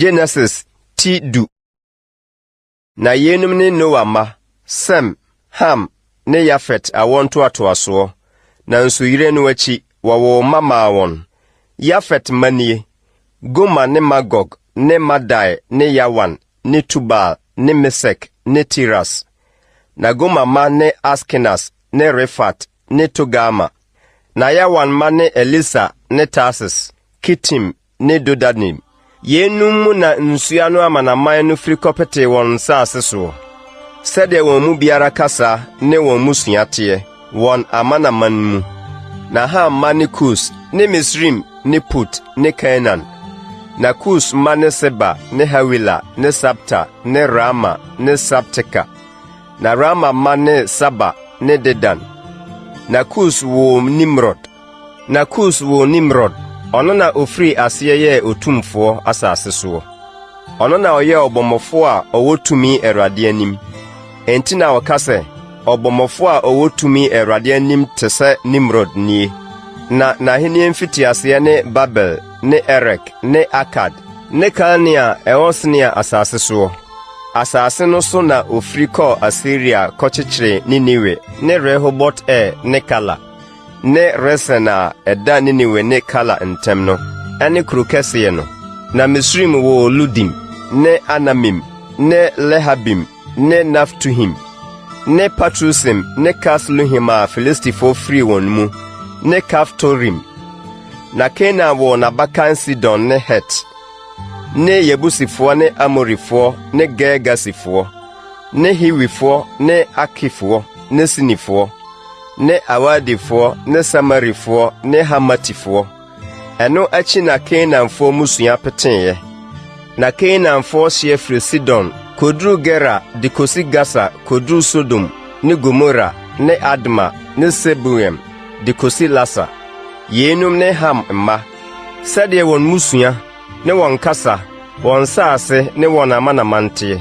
Genesis ti du. Na yeinom ne Noa mma, Sem, Ham ne Yafet awoɔ ntoatoasoɔ. Na nsuyire no akyi, wɔwoo mma maa wɔn. Yafet mma nie, Gomer ne Magog ne Madai ne Yawan ne Tubal ne Mesek ne Tiras. Na Gomer mma ne Askenas ne Rifat ne Togarma. Na Yawan mma ne Elisa ne Tarsis, Kitim ne Dodanim. Yeinom mu na nsuano amanaman no firi kɔpetee wɔn nsase soɔ, sɛdeɛ wɔn mu biara kasa ne wɔn mmusua teɛ, wɔn amanaman mu. Na Ham mma ne Kus ne Misraim ne Put ne Kanaan. Na Kus mma ne Seba ne Hawila ne Sabta ne Raama ne Sabteka. Na Raama mma ne Saba ne Dedan. Na Kus woo Nimrod. Na Kus woo Nimrod, ɔno na ɔfirii aseɛ yɛɛ otumfoɔ asase soɔ. Ɔno na ɔyɛɛ ɔbɔmmɔfoɔ a ɔwɔ tumi Awurade anim. Enti na ɔka sɛ, Ɔbɔmmɔfoɔ a ɔwɔ tumi Awurade anim te sɛ Nimrod nie. Na n'ahennie mfitiaseɛ ne Babel ne Erek ne Akad ne Kalne a ɛwɔ Sinear asase soɔ. Asase no so na ɔfiri kɔɔ Asiria kɔkyekyeree Ninewe ne Rehobot-Ir ne Kala. ne Resen a ɛda Ninewe ne Kala ntam no, ne kuro kɛseɛ no. Na Misraim woo Ludim ne Anamim ne Lehabim ne Naftuhim ne Patrusim ne Kasluhim a Filistifoɔ firii wɔn mu, ne Kaftorim. Na Kanaan woo n'abakan Sidon ne Het, ne Yebusifoɔ ne Amorifoɔ ne Girgasifoɔ, ne Hiwifoɔ ne Arkifoɔ ne Sinifoɔ. ne Arwadifoɔ ne Samarifoɔ ne Hamatifoɔ. Ɛno akyi na Kanaanfoɔ mmusua peteeɛ. Na Kanaanfoɔ hyeɛ firi Sidon kɔduru Gerar de kɔsi Gasa kɔduru Sodom ne Gomora ne Adma ne Seboim de kɔsi Lasa. Yeinom ne Ham mma, sɛdeɛ wɔn mmusua ne wɔn kasa, wɔn nsase ne wɔn amanaman teɛ.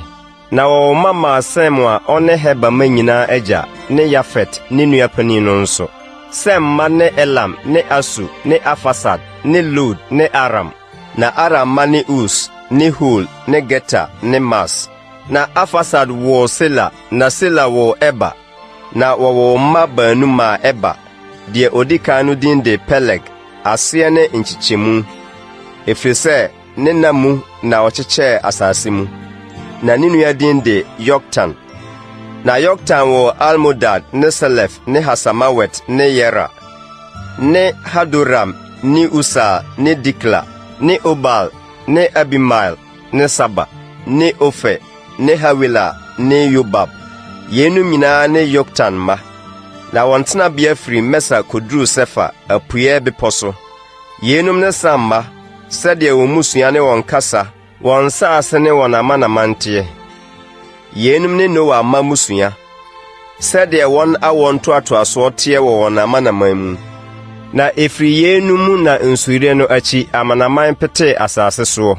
Na wɔwoo mma maa Sem a ɔne Heber mma nyinaa agya ne Yafet ne nua panin no nso. Sem mma ne Elam ne Asur ne Arfaksad ne Lud ne Aram. Na Aram mma ne Us ne Hul ne Geter ne Mas. Na Arfaksad woo Sela, na Sela woo Eber. Na wɔwoo mma baanu maa Eber. Deɛ ɔdi kan no din de Peleg, aseɛ ne nkyekyɛmu, ɛfiri sɛ Ne nna mu na ɔkyekyɛɛ asase mu. Na ne nua din de Yoktan. Na Yoktan woo Almodad ne Selef ne Hasarmawet ne Yera, ne Hadoram ne Usal ne Dikla, ne Obal ne Abimael ne Saba, ne Ofir ne Hawila ne Yobab. Yeinom nyinaa ne Yoktan mma. Na wɔn tenabea firi Mesa kɔduruu Sefar, apueeɛ bepɔ so. Yeinom ne Sam mma, sɛdeɛ wɔn mmusua ne wɔn kasa, wɔn nsase ne wɔn amanaman teɛ. Yeinom ne Noa mma mmusua, sɛdeɛ wɔn awoɔ ntoatoasoɔ teɛ wɔ wɔn amanaman mu. Na ɛfiri yeinom mu na nsuyire no akyi amanaman petee asase soɔ.